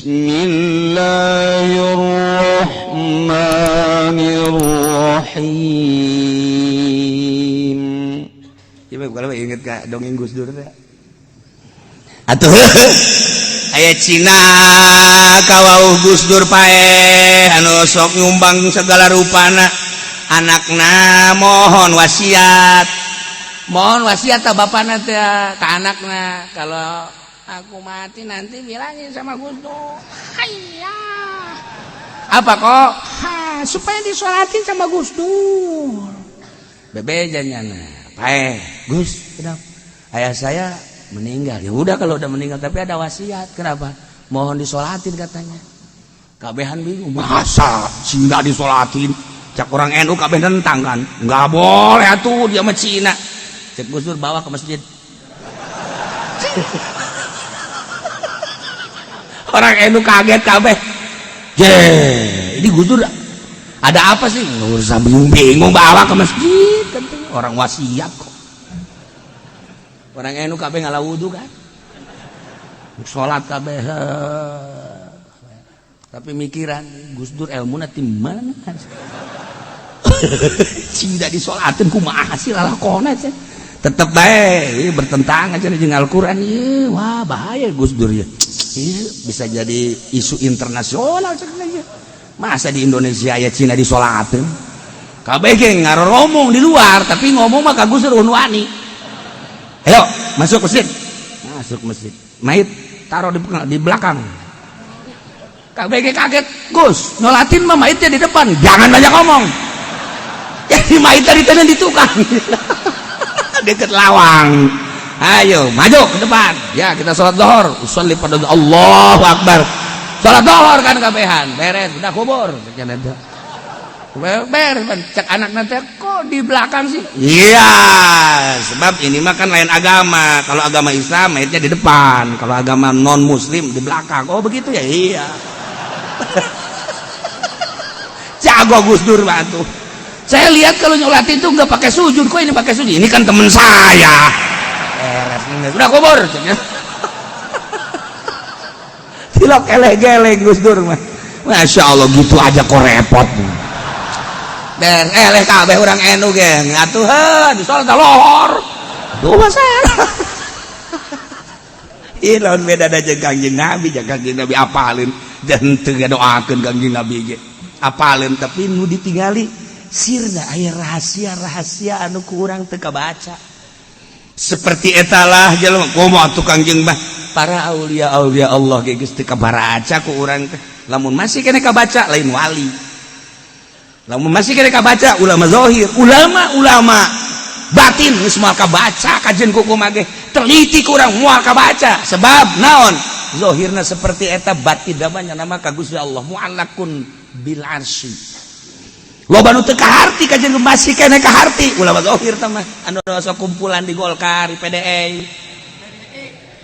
Bismillahirrahmanirrahim. Coba kalau inget ka dongeng Gus Dur teh. Atuh aya Cina kawauh Gus Dur paeh anu sok nyumbang segala rupana, anakna mohon wasiat. Mohon wasiat ta bapana teh ka anakna, kalau aku mati nanti bilangin sama Gus Dur. Hayya. Apa kok? Ha, supaya disolatin sama Gus Dur. Bebejanya nah. Paeh, Gus, kenapa? Ayah saya meninggal. Ya udah kalau udah meninggal, tapi ada wasiat. Kenapa? Mohon disolatin katanya. Kabehan bingung. Masa Cina disolatin? Cak orang NU kabeh nentang kan? Nggak boleh atuh dia mah Cina. Cek Gus Dur bawa ke masjid. Orang NU kaget kabeh. Je, ini Gus Dur ada apa sih? Nggak usah bingung-bingung, bawa ke masjid kan orang wasiat kok. Orang NU kabeh ngala wudu kan. Salat kabeh. Tapi mikiran Gus Dur ilmuna ti mana? Cina disolatin kumaha sih lalakona teh. Tetep bae bertentangan cenah jeung Al-Qur'an. Ieu wah bahaya Gus Dur ya. Ieu bisa jadi isu internasional cenah ieu. Masa di Indonesia aya Cina disolatin? Kabeh ge ngaroromong di luar, tapi ngomong mah ka Gus Dur wani. Ayo masuk masjid. Masuk masjid. Mayit taruh di belakang. Kabeh ge kaget, Gus, nyolatin mah mayitnya di depan. Jangan banyak ngomong. Jadi mayit tadi tadi di tukang. Deket lawang. Ayo maju ke depan. Ya kita sholat zuhur. Usolli pada Allahu Akbar. Sholat zuhur kan kabehan. Beres, udah kubur. Beres, cek anak nanti kok di belakang sih? Iya, sebab ini mah kan lain agama. Kalau agama Islam mayitnya di depan, kalau agama non Muslim di belakang. Oh begitu ya? Iya. Jago Gus Dur batu. Saya lihat kalau nyolat itu nggak pakai sujud, kok ini pakai sujud? Ini kan temen saya. Beres, udah kubur. Tilok eleh-geleng Gus Dur mah. Masya Allah gitu aja kok repot. Beres, eleh kabeh orang NU geng. Atuh heuh, di salat lohor. Duh masalah. Ih lamun beda da jeung Kangjeng Nabi, jeung Kangjeng Nabi apalin dan teu ngadoakeun Kangjeng Nabi ge. Apalin tapi nu ditingali sirna aya rahasia-rahasia anu kurang teu kabaca. Seperti etalah jelema komo atuh Kangjeng mah para aulia aulia Allah ge geus teu kabaraca ku urang teh. Lamun masih keneh kabaca lain wali. Lamun masih keneh kabaca ulama zahir, ulama-ulama batin geus moal kabaca kajen ku kumaha ge teliti kurang moal kabaca sebab naon zahirna seperti eta batin namanya nama ka Gusti Allah mu'allakun bil arsy. Loba nu teu kaharti kajen masih keneh kaharti ulama zahir teh mah anu sok kumpulan di Golkar di PDI.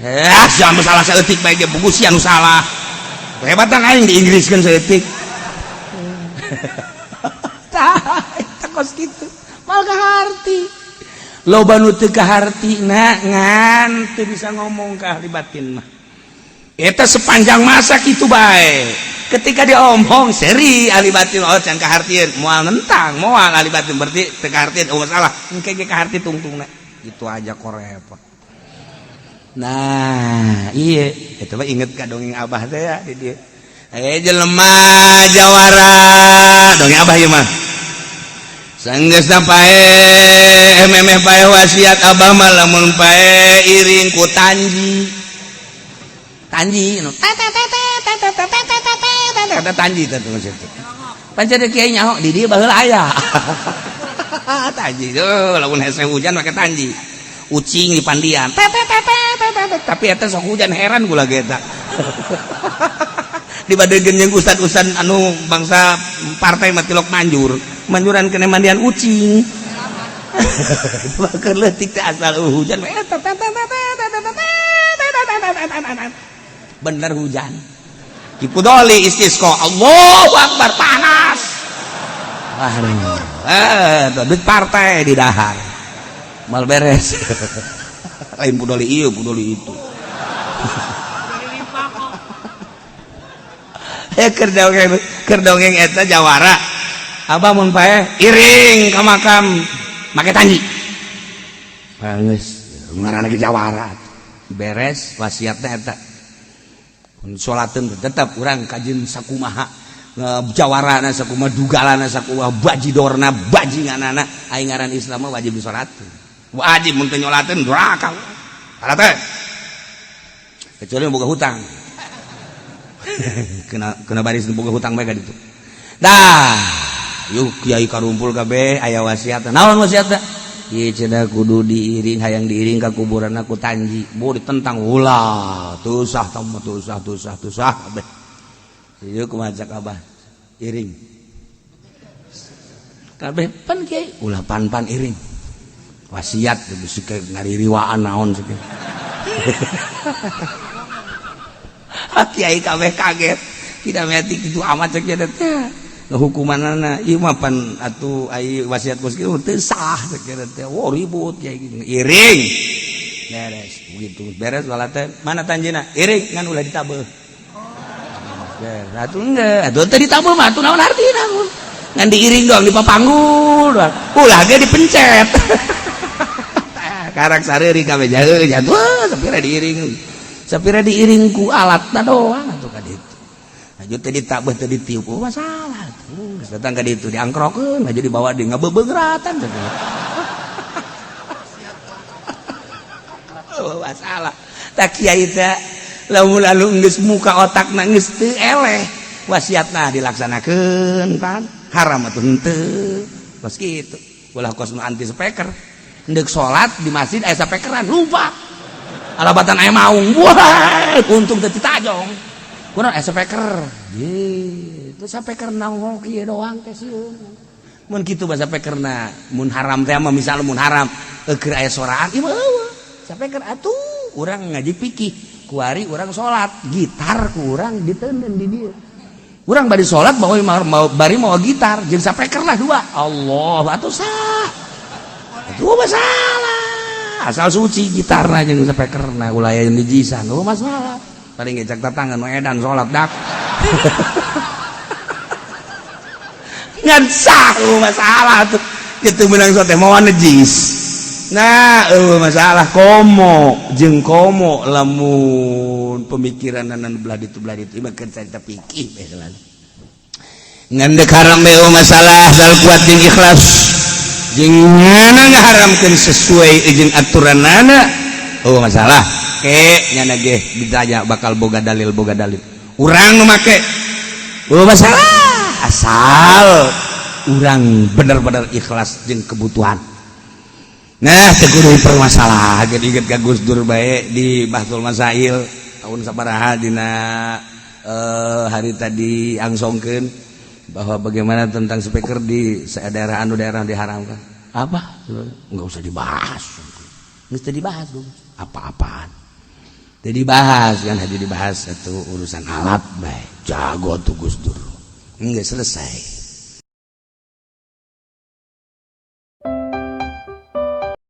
Eh, jangan salah saeutik bae ge bugusi anu salah. Hebatan aing di Inggriskeun saeutik. Tah, eta kos kitu. Moal kaharti. Loba nu teu kahartina ngan teu bisa ngomong ka ahli batin mah. Eta sepanjang masa kitu bae. Ketika diomong seri ahli batin oh can kahartieun moal nentang moal ahli batin berarti teu kahartieun oh masalah engke ge kaharti tungtungna. Gitu aja kok repot. Nah, iya itu mah inget ka dongeng abah teh ya di dieu. Eh jelema jawara dongeng abah ieu mah. Sanggeusna paeh memeh paeh wasiat abah mah lamun paeh iring ku tanji. Tanji nu tet tanji teh tuh situ. Pancen kiai nyaho di dieu baheula aya. Tanji tuh lamun hese hujan make tanji. Ucing di pandian. Tet tet tet tet tapi eta sok hujan heran gula ge eta. Dibandingkeun jeung ustad-ustad anu bangsa partai mah tilok manjur. Manjuran kena mandian ucing. Bakal leutik teh asal hujan eta bener hujan. Kipudoli istisqa Allahu Akbar panas. Waduh, duit partai di dahar. Mal beres. Lain pudoli ieu, pudoli itu. Keur dongeng, keur dongeng eta jawara. Abah mun paeh iring ka makam make tanji. Geus ngaranna ge jawara. Beres wasiatna eta. Salatkeun tetep urang kajeun sakumaha jawarana, sakumaha dugalana, sakumaha bajidorna, bajinganana, aing ngaran Islam mah wajib disalatkeun. Wajib, mun teu nyolateun duraka. Salat teh. Kecuali boga hutang. Kena kena baris boga hutang bae ka ditu. Dah, yuk kiai karumpul kabeh, aya wasiat. Naon wasiatna? Ieu cenah kudu diiring, hayang diiring ka kuburan ku tanji. Bo ditentang, ulah, teu sah tah, teu sah, teu sah, teu sah kabeh. Ieu kumaha cak Abah? Iring. Kabeh pan kiai ulah pan-pan iring. Wasiat bisi ngaririwaan naon sih. Kiai kabeh kaget. Tidak metik itu amat cek teh. Hukumanana ieu mah pan atuh ai wasiat kos kieu teu sah cek teh. Oh, ribut kiai iring. Beres begitu beres salat teh, mana tanjina? Iring ngan ulah ditabeuh. Beres atuh enggak atuh teu ditabeuh mah atuh naon artina, ngan diiring doang, dipapanggul doang. Ulah ge dipencet. Karak sareuri kabeh jauh jatuh sapira diiring. Sapira diiring ku alatna doang atuh ka ditu. Lanjut teh ditabeuh, teh ditiup, oh masalah. Geus datang ka ditu diangkrokeun aja, dibawa di ngabebeungratan. Oh, masalah. Tak kiai teh lamun lalu geus muka otakna geus teu eleh. Wasiatna dilaksanakeun pan haram atuh henteu. Kos kitu. Ulah kos nu anti speaker. Hendeuk salat di masjid aya speakeran lupa. Alabatan aya maung. Wah, untung teu ditajong. Kunaon aya speaker? Ye, itu speaker naon kieu doang teh sieun. Mun kitu bahasa speakerna, mun haram teh mah misal mun haram keur aya soraan ieu mah eueuh. Speaker atuh urang ngaji fikih, kuari urang salat, gitar ku urang diteundeun di dieu. Urang bari salat bawa bari mawa gitar jeung speaker lah dua. Allah atuh sah. Atuh masalah. Asal suci gitarna jeung speakerna, ulah aya nijisan. Oh masalah. Paling ngecek tatangan edan salat dak. Ngan sah masalah tuh. Itu menang sote mawa najis. Nah, masalah komo jeung komo lamun pemikiran anu belah ditu mah keur carita fikih bae selalu. Ngan deuk haram bae masalah asal kuat jeung ikhlas. Jeung ngana ngaharamkeun sesuai jeung aturanana. Oh masalah. Ke nyana ge ditanya bakal boga dalil, boga dalil. Urang nu make. Oh masalah asal urang bener-bener ikhlas jeung kebutuhan. Nah, teu kudu permasalah. Jadi inget ka Gus Dur bae di Bahsul Masail tahun sabaraha dina hari tadi angsongkeun bahwa bagaimana tentang speaker di daerah anu daerah diharamkan. Apa? Enggak usah dibahas. Geus teu dibahas, apa-apaan. Teu dibahas kan, hanya dibahas satu urusan alat bae. Jago tuh Gus Dur. Enggak selesai.